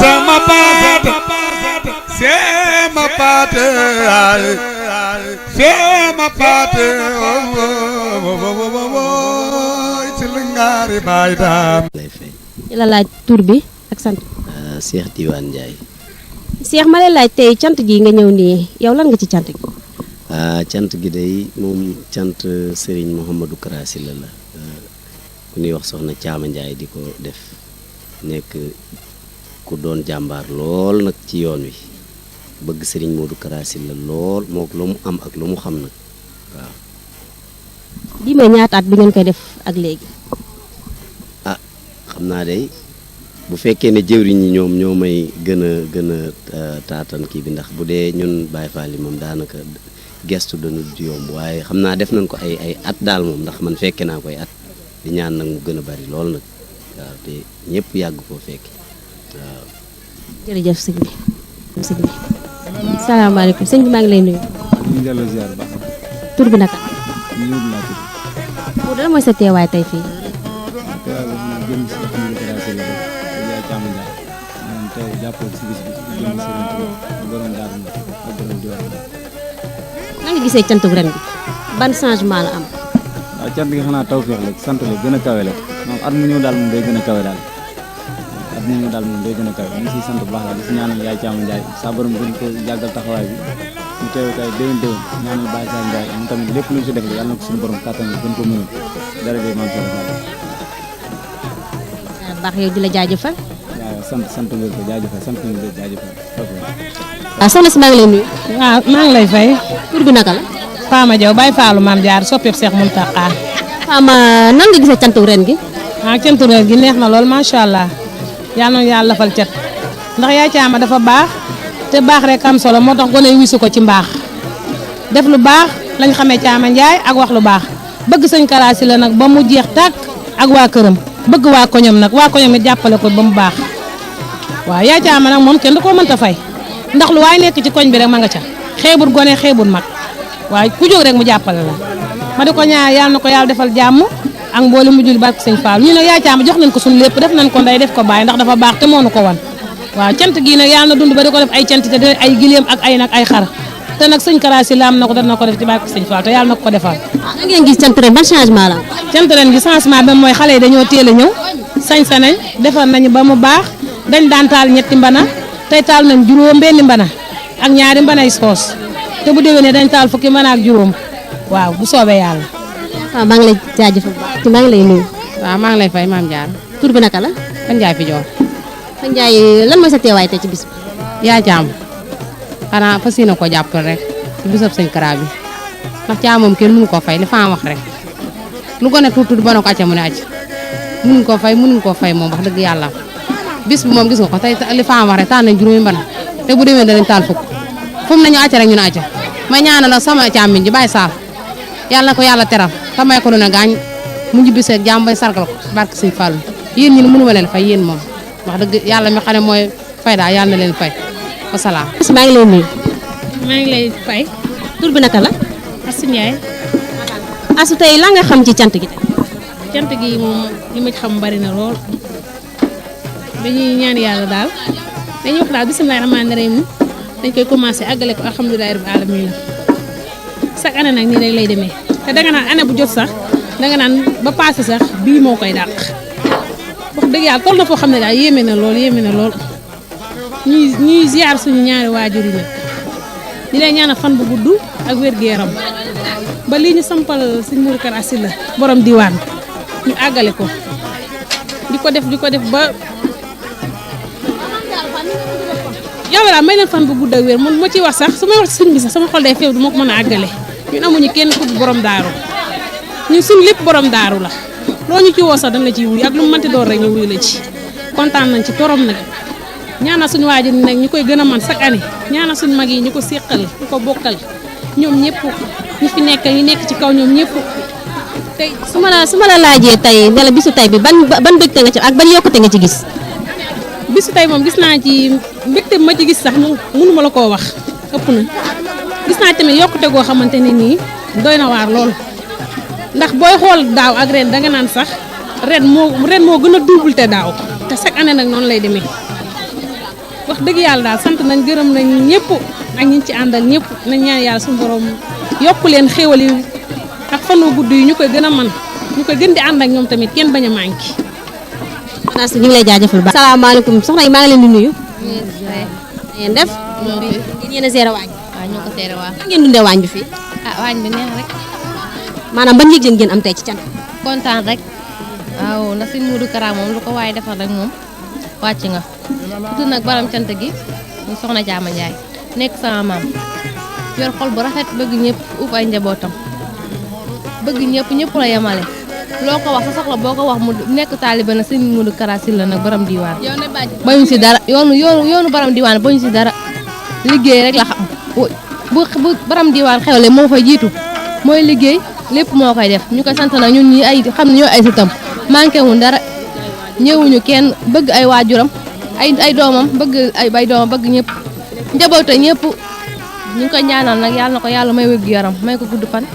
sama paate sama paate sama paate ci lingaari baay daam lay fay la laaj tur bi ak sant. Cheikh Diwane Ndiaye. Cheikh ma lay laaj tey cant gi nga ñëw nii yow lan nga ci cant gi. cant gi day moom cant Serigne Mouhamadou Kara Sylla la ku ñuy wax soxna Thiama Ndiaye di ko def nekk ku doon jàmbaar lool nag ci yoon wi bëgg Serigne Modou Kara Sylla lool mook lu mu am ak lu mu xam nag waaw. bii mooy ñaata at bi ngeen koy def ak léegi. xam naa day bu fekkee ne jëwriñ ñi ñoom ñoo may gën a taatan kii bi ndax bu dee ñun Baye Fall yi moom daanaka gestu dana du yomb waaye xam naa def nañ ko ay at daal moom ndax man fekke naa koy at di ñaan nag mu gën a bari lool nag waaw te ñëpp yàgg koo fekke waaw. jërëjëf sëñ bi salaamaaleykum sëñ bi maa ngi lay nuyu. ñu ngi delloo ziar baax na. tur bi naka. ñu ngi laa tudd. pour dara mooy sa teewaay tey fii. teewaay bi ñu jëm si Modou Kara Sylla rek yaay Thiama Ndiaye maanaam teew jàppoo si bis bi jëm Serigne Touba borom Daaru Muxti ak borom Diwaan. nan nga gisee cantu ren bi ban changement la am. waaw cant gi xanaa tawfeex la sant la gën a kawe la moom at mu ñëw daal moom day gën a kawe daal at mu ñëw daal moom day gën a kawe ñu ngi siy sant bu baax la di si ñaanal yaay Thiama Ndiaye saa borom gën ko yàggal taxawaay bi ñu teew kay déwén ñaanal Baye Sall Ndiaye moom tamit lépp lu ñu si def rek yàlla na ko suñu borom kàttan bi gën ko mënal dara de maam Sall baax yow di la jaajëfal. waaw sant nga ko jaajëfal sant nga ko jaajëfal. waaw soxna si maa ngi lay nuyu. waaw maa ngi lay fay. tur bi naka la. Fama Diaw Baye Fallou Maam Diar soppeeku Cheikh Mountakha. Fama nan nga gisee cantu ren gi. cantu ren gi neex na lool macha allah yal na yàlla lafal cat ndax yaay Thiama dafa baax te baax rek am solo moo tax gone yi wisu ko ci mbaax def lu baax lañ xamee Thiama Ndiaye ak wax lu baax bëgg sëñ Kara Sylla nag ba mu jeex tàkk ak waa këram bëgg waa koñom nag waa koñom it jàppale ko ba mu baax waaw yaay Thiama nag moom kenn du ko mënta fay ndax lu waay nekk ci koñ bi rek ma nga ca xeebul gone xeebul mag waaye ku jóg rek mu jàppale la ma di ko ñaan yàlla na ko yàlla defal jàmm ak mboole mu jul barke sëñ Fall ñu nag yaay Thiama jox nañ ko suñu lépp def nañ ko ndey def ko bàyyi ndax dafa baax te moo nu ko wan waaw cant gii nag yàlla na dund ba di ko def ay cant te de ay gileem ak ay nag ay xar te nag sëñ Kara Sylla am na ko dana ko def ci barke sëñ Fall te yàlla na ko defal. na ngeen gis cant ren ban changement la. cant ren gi changement bi mooy xale yi dañoo teel a ñëw sañ-sa nañ defar nañu ba mu baax dañ daan taal ñetti mbana tey taal nañ juróom benni mbana ak ñaari mbanay soos te bu déwénee dañ taal fukki mbana ak juróom waaw bu soobee yàlla. waaw maa ngi lay jaajëfal bu baax maa ngi lay nuyu. waaw maa ngi lay fay maam Diar. tur bi naka la. Fan Ndiaye fi joor. Fan Ndiaye lan mooy sa teewaay tey ci bis bi. yaa Thiam xanaa fas yéene ko jàppal rek ci bisab sëñ Kara bi ndax Thiam moom kenn mënu koo fay li fa wax rek lu gone tuuti ba na ko acca mu ne acc mënuñ koo fay moom wax dëgg yàlla bis bi moom gis nga ko tey li fa wax rek taal nañ juróomi mbana te bu demee danañ taal fukk fu mu nañu acca rek ñu ne acca may ñaanal nag sama càmmiñ ji Baye Sall yàlla na ko yàlla teral te may ko doon a gaañ mu njibisee jàmm bay sargal ko barke sëñ Fall yéen ñi ne mënu ma leen fay yéen moom wax dëgg yàlla mi xam ne mooy fay daal yàlla na leen fay wasalaam. maa ngi lay nuyu. maa ngi lay fay. tur bi naka la. Assou Ndiaye. Assou tey la nga xam ci cant gi tey. cant gi moom li ma ci xam bari na lool dañuy ñaan yàlla daal dañuy wax daal bisimilah rahmaani rahim dañ koy commencé àggale ko alhamdulilah rabbil alamin chaque année nag nii rek lay demee te danga naan année bu jot sax danga naan ba passé sax bii moo koy dàq wax dëgg yàlla toll na foo xam ne daal yéeme na lool ñuy ziar suñu ñaari waajur yi nag di leen ñaanal fan bu gudd ak wér-gu-yaram ba lii ñu sampal sëñ Modou Kara Sylla borom diwaan ñu àggale ko di ko def ba yàlla daal may leen fan bu gudd ak wér man moo ciy wax sax su may wax ci sëñ bi sax sama xol day feew du ma ko mën a àggale ñun amuñu kenn ku borom daaru ñun suñu lépp borom daaru la loo ñu ci woo sax dañ la ciy wuyu ak lu mu mënti doon rek ñu wuyu la ci kontaan nañ ci torom nag ñaanal suñu waajur nag ñu koy gën a man chaque année ñaanal suñu mag yi ñu ko séqal ñu ko bokkal ñoom ñëpp ñu fi nekk ñu nekk ci kaw ñoom ñëpp tey su ma la laajee tey ne la bisu tey bi ban mbégte nga ci ak ban yokkute nga ci gis. bisu tey moom gis naa ci mbégte ma ci gis sax mënuma la koo wax ëpp na gis naa tamit yokkute goo xamante ne nii doy na waar lool ndax booy xool daaw ak ren danga naan sax ren moo gën a double te daaw te chaque année nag noonu lay demee wax dëgg yàlla daal sant nañ gërëm nañ ñëpp ak ñi ci àndal ñëpp nañ ñaan yàlla suñu borom yokku leen xéwal yi ak fanu gudd yi ñu koy gën a man ñu koy gën di ànd ak ñoom tamit kenn bañ a manqué. maanaam ñu ngi lay jaajëfal ba. salaamaaleykum soxna yi maa ngi leen di nuyu. ngeen def. yéen a seere waañ. waaw ñoo ko seere waaw. ngeen dundee waañ bi fii. ah waañ bi neex rek. maanaam ban yëg-yëg ngeen am tey ci cant. kontaan rek. waaw ndax sëñ Modou Kara moom lu ko waaye defal rek moom wàcc nga. tudd nag baram cant gi ñu soxna Jaama Njaay nekk sama maam yor xol bu rafet bëgg ñëpp uuf ay njabootam bëgg ñëpp la yemale loo ko wax sa soxla boo ko wax mu nekk taalibe na sëñ Modou Kara Sylla nag baram diwaan bañu si dara yoonu baram diwaan bañu si dara liggéey rek la xam bu baram diwaan xewle moo fa jiitu mooy liggéey lépp moo koy def ñu koy sant nag ñun ñi ay xam ne ñoo ay sitam manqué wuñ dara ñëwuñu kenn bëgg ay waajuram ay doomam bëgg ay doomam bëgg ñëpp njaboote ñëpp ñu ngi koy ñaanal nag yàlla na ko yàlla may wér gu yaram may ko gudd fan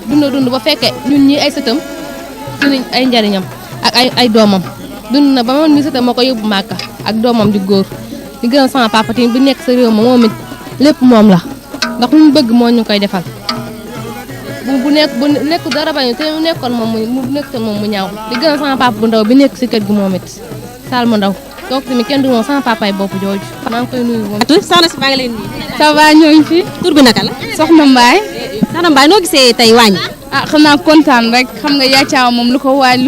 dund ba fekkee ñun ñi ay sëtam suñu ay njariñam ak ay doomam dund na ba man mi sëtam moo ko yóbbu Màkka ak doomam di góor di gën a sama papa tamit bu nekk sa réew ma moom it lépp moom la ndax lu ñu bëgg moo ñu koy defal bu nekk dara bañu te mu nekkoon moom mu nekkoon moom mu ñaaw di gën a sama papa bu ndaw bi nekk si kër gi moom it Sall mu ndaw donc tamit kenn du moom sama papa ay bopp jooju maa ngi koy nuyu moom. soxna si maa ngi lay nuyu. ça va ñooñu fi. tur bi naka la. Soxna Mbaye. Soxna Mbaye noo gisee tey waañ. ah xam naa kontaan rek xam nga yaa caawa moom lu ko waay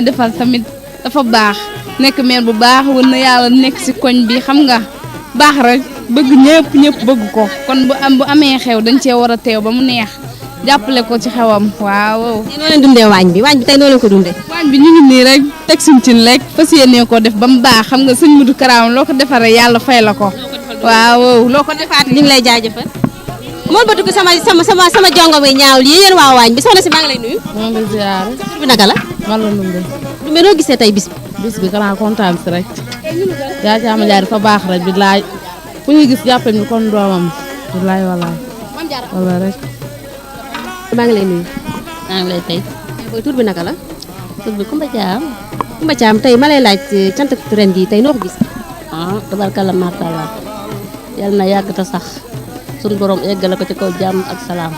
defal tamit dafa baax nekk mère bu baax wër na yàlla nekk si koñ bi xam nga baax rek bëgg ñëpp bëgg ko kon bu amee xew dañ cee war a teew ba mu neex jàppale ko ci xewam waaw. tey noo leen dundee waañ bi tey noo leen ko dundee. waañ bi ñu ngi nii rek teg suñ cin rek fas yéenee ko def ba mu baax xam nga sëñ Modou Kara loo ko defaree yàlla fay la ko. waaw loo ko defaat ñu ngi lay jaajëfal. mool ba dugg sama jongo bi ñaaw lii yéen waa waañ bi soxna si maa ngi lay nuyu. maa ngi lay ziar. tur bi naka la. man la Ndumbe. Ndumbe noo gisee tey bis bi. bis bi xanaa kontaan si rek. yaa ci ama jaar dafa baax rek bi laaj fu ñuy gis jàppale ni kon doomam bilaay walaay wala rek. maa ngi lay nuyu. maa ngi lay tey. booy tur bi naka la. tur bi Kumba Caam. Kumba Caam tey ma lay laaj cant ren gi tey noo ko gis. tabarkalla macha allah yal na yàgg te sax suñu borom eggale ko ci kaw jàmm ak salaam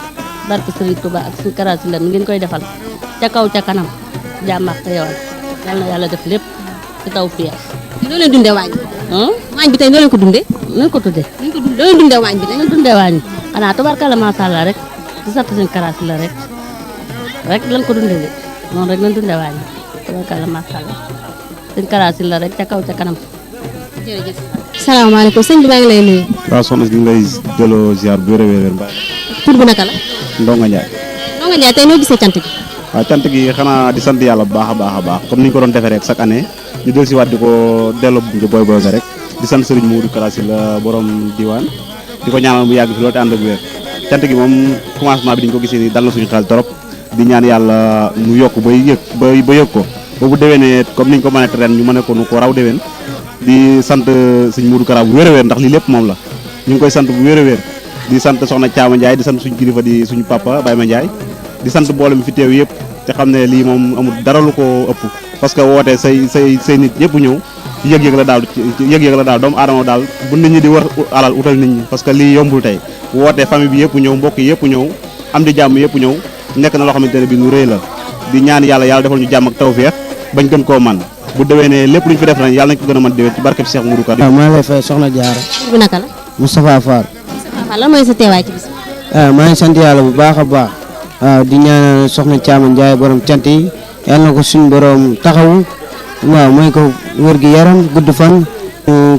barke Serigne Touba ak suñu Kara Sylla mi ngeen koy defal ca kaw ca kanam jàmm ak teewal yal na yàlla def lépp ci taw fiir. noo leen dundee waañ bi. waañ bi tey noo leen ko dundee. nañ ko tuddee. noo leen dundee waañ bi tey. nañ dundee waañ bi xanaa tabarkalla macha allah rek di sant suñu Kara Sylla rek lañ ko dundee de noonu rek nañ dundee waañ bi tabarkalla macha allah suñu Kara Sylla rek ca kaw ca kanam. jërëjëf. salaamaaleykum sëñ bi maa ngi lay nuyu. waaw soxna si ñu ngi lay delloo ziar bu wér Mbaye. tur bi naka la. Ndonga Ndiaye. Ndonga Ndiaye tey noo gisee cant gi. waaw cant gi xanaa di sant yàlla bu baax a baax comme ni ñu ko doon defee rek chaque année ñu dellu si waat di ko delloo bu boy boy rek di sant Serigne Modou Kara Sylla borom diwaan di ko ñaanal mu yàgg fi loolu te ànd ak wér cant gi moom commencement bi di ñu ko gisee nii dal na suñu xel trop di ñaan yàlla mu yokk ba yëg ko ba bu déwénee comme ni ñu ko mën a ren ñu mën a ko nu ko raw déwén di sant sëñ Modou Kara bu wér a wér ndax lii lépp moom la ñu ngi koy sant bu wér a wér di sant soxna Thiama Ndiaye di sant suñu kilifa di suñu papa Baye Ma Ndiaye di sant mboolem mi fi teew yëpp te xam ne lii moom amul dara lu ko ëpp parce que woote say nit ñëpp ñëw yëg-yëg la daal doomu aadama daal bu nit ñi di war alal utal nit ñi parce que lii yombul tey woote famille bi yëpp ñëw mbokk yëpp ñëw am di jàmm yëpp ñëw nekk na loo xamante ne bi lu rëy la di ñaan yàlla defal ñu jàmm ak tawfeex bañ gën koo man bu déwénee lépp lu ñu fi def nañ yàlla nañ ko gën a mën déwén ci barke bi Cheikh Modou Kara. waaw maa ngi lay fay soxna Diarra. tur bi naka la. Moustapha Fall. Moustapha Fall lan mooy sa teewaay ci bis bi. maa ngi sant yàlla bu baax a baax waaw di ñaanal soxna Thiama Ndiaye borom cant yi yàlla na ko suñu borom taxawu waaw mooy ko wér gi yaram gudd fan.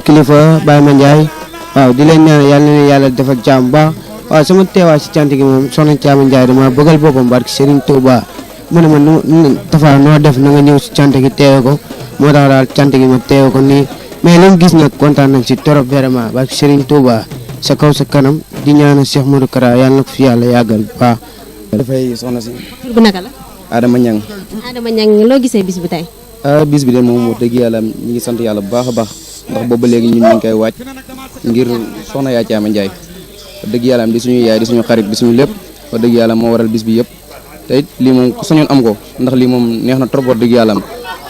kilifa Baye Ma Ndiaye waaw di leen ñaanal yàlla na yàlla defal jàmm bu baax waaw sama teewaay ci cant gi moom soxna Thiama Ndiaye dama bëggal boppam barke Serigne Touba mu ne ma Tafa noo def na nga ñëw si cant gi teewe ko moo tax daal cant gi ma teewe ko nii mais li mu gis nag kontaan nañ si trop vraiment barke Serigne Touba sa kaw sa kanam di ñaanal Cheikh Modou Kara yàlla na ko fi yàlla yàggal bu baax. dafay soxna si. tur bi naka la. Adama Niang. Adama Niang loo gisee bis bi tey. bis bi de moom wax dëgg yàlla ñu ngi sant yàlla bu baax a baax ndax boobu léegi ñun ñu ngi koy wàcc ngir soxna Thiama Ndiaye wax dëgg yàlla di suñu yaay di suñu xarit di suñu lépp wax dëgg yàlla moo waral bis bi yëpp te it lii moom ku sañoon am ko ndax lii moom neex na trop wax dëgg yàlla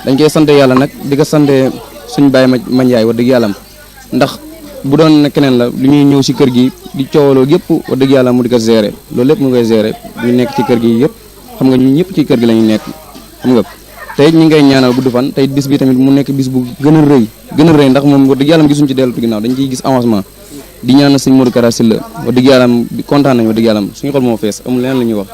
dañ koy sant yàlla nag di ko sant suñu baay ma Njaay wax dëgg yàlla ndax bu doon ne keneen la lu ñuy ñëw si kër gi di coowaloo yëpp wax dëgg yàlla mu di ko gérer loolu lépp mu koy gérer ñu nekk ci kër gi yëpp xam nga ñun ñëpp ci kër gi la ñu nekk xam nga tey ñu ngi koy ñaanal gudd fan tey bis bi tamit mu nekk bis bu gën a rëy ndax moom wax dëgg yàlla gisuñu ci dellu ginnaaw dañ ciy gis avancement di ñaanal sëñ Modou Kara Sylla wax dëgg yàlla kontaan nañ wax dëgg yàlla suñu xol moo fees amul leneen la ñuy wax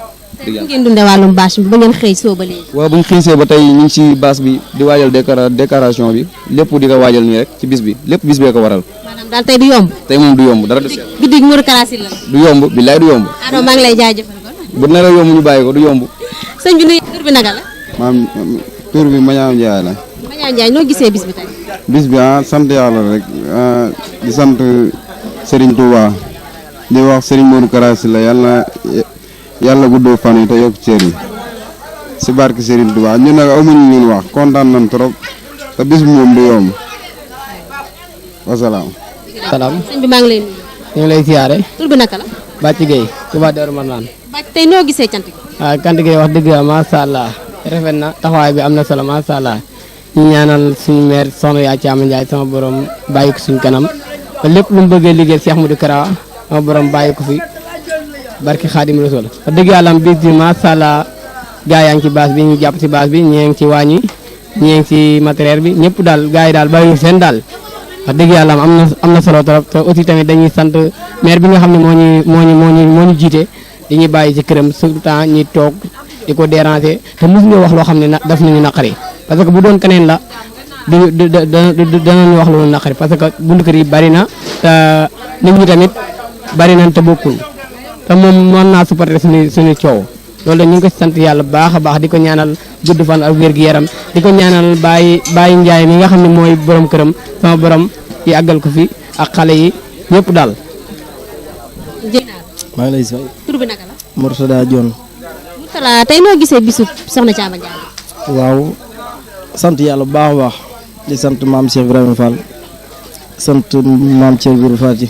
dëgg yàlla. ngeen dundee wàllum bâche bi ba ngeen xëy soo ba léegi. waaw bu ñu xëysee ba tey ñu ngi ci bâche bi di waajal décoration bi lépp di ko waajal nii rek ci bis bi lépp bis bee ko waral. maanaam daal tey du yomb. tey moom du yomb dara du seet. guddi gi Modou Kara Sylla la. du yomb billaay du yomb. Adama maa ngi lay jaajëfal kon. bu nar a yomb ñu bàyyi ko du yomb. sëñ bi nuyu tur bi naka la. maam tur bi Mañaaw Njaay la. Mañaaw Njaay noo gisee bis bi tey. bis bi sant yàlla rek di sant Serigne Touba di wax Serigne Modou Kara Sylla yàlla guddoo fan yi te yokk cër yi si barke Serigne Touba ñun nag amuñu ñun wax kontaan nañ trop te bis bi moom du yomb wasalaam. salaam sëñ bi maa ngi lay nuyu. ñu ngi lay siyaare. tur bi naka la. Bàcc Gueye Touba Darou Marnane. Bàcc tey noo gisee cant gi. waaw cant gi wax dëgg yàlla macha allah rafet na taxawaay bi am na solo macha allah ñu ñaanal suñu maire soxna yaa Caama Njaay sama borom bàyyi ko suñu kanam ba lépp lu mu bëggee liggéey Cheikh Modou Kara sama borom bàyyi ko fi barki Xaadim Rasul wax dëgg yàlla am bis bi macha allah gaa yaa ngi ci base bi ñu jàpp ci base bi ñee ngi ci wàññi ñee ngi ci matériel bi ñëpp daal gaa yi daal bàyyi seen daal wax dëgg yàlla am na solo trop te aussi tamit dañuy sant maire bi nga xam ne moo ñu jiite dañuy bàyyi ci këram surtout ñi toog di ko déranger te mosuñu wax loo xam ne daf nañu naqari parce que bu doon keneen la danañu wax lu naqari parce que buntu kër yi bari na te nit ñi tamit bari nañ te bokkul te moom mën naa supporter suñu coow loolu la ñu ngi ko sant yàlla baax a baax di ko ñaanal gudd fan ak wér gu yaram di ko ñaanal Baye Ndiaye mi nga xam ne mooy borom këram sama borom yi àggal ko fi ak xale yi ñëpp daal. maa ngi lay si tur bi naka la. Mourtada Dione. Mourtada tey noo gisee bisu soxna Caama Njaay. waaw sant yàlla bu baax a baax di sant maam Cheikh Ibrahima Fall sant maam Cheikh Ibrahima Fall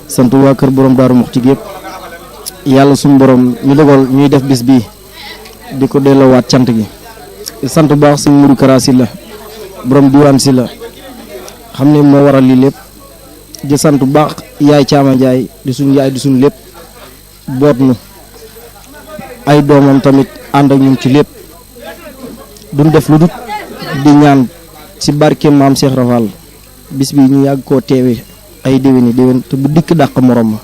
sant waa kër borom Daaru Muxti gépp yàlla suñu borom ñu dogal ñuy def bis bii di ko delloowaat cant gi di sant bu baax sëñ Modou Kara Sylla borom diwaan Sylla xam ne moo waral lii lépp di sant bu baax yaay Caama Njaay di suñu yaay di suñu lépp boot nu ay doomam tamit ànd ak ñun ci lépp duñ def lu dut di ñaan ci barke maam Cheikh Rafal bis bi ñu yàgg koo teewe ay déwéni déwén te bu dikk dàq morom ma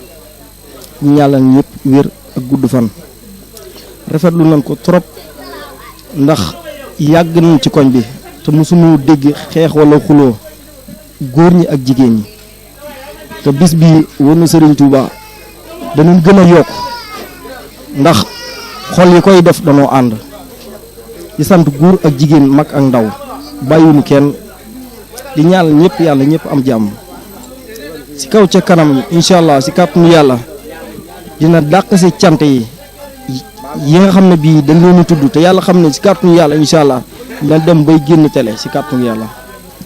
ñu ñàllal ñëpp wér ak gudd fan rafetlu nañ ko trop ndax yàgg nañ ci koñ bi te mosuñu dégg xeex wala xuloo góor ñi ak jigéen ñi te bis bi wër na Serigne Touba danañ gën a yokk ndax xol yi koy def danoo ànd di sant góor ak jigéen mag ak ndaw bàyyiwuñu kenn di ñaanal ñëpp yàlla ñëpp am jàmm ci kaw ca kanam incha allah ci kàttanu yàlla dina dàq si cant yi nga xam ne bii dañ leen a tudd te yàlla xam ne ci kàttanu yàlla incha allah dina dem bay génn télé ci kàttanu yàlla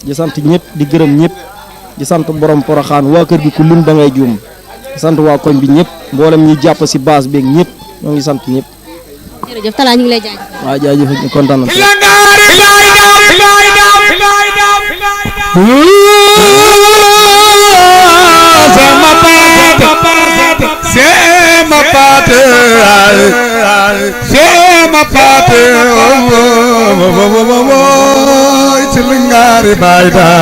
di sant ñëpp di gërëm ñëpp di sant borom Poroxaan waa kër gi ku lim da ngay juum di sant waa koñ bi ñëpp mboolem ñi jàpp si base beeg ñëpp ñoo ngi sant ñëpp. jërëjëf Talla ñu ngi lay jaajëf. waaw jaajëf ñu kontaan na. Sema pate, it's a lingari baida.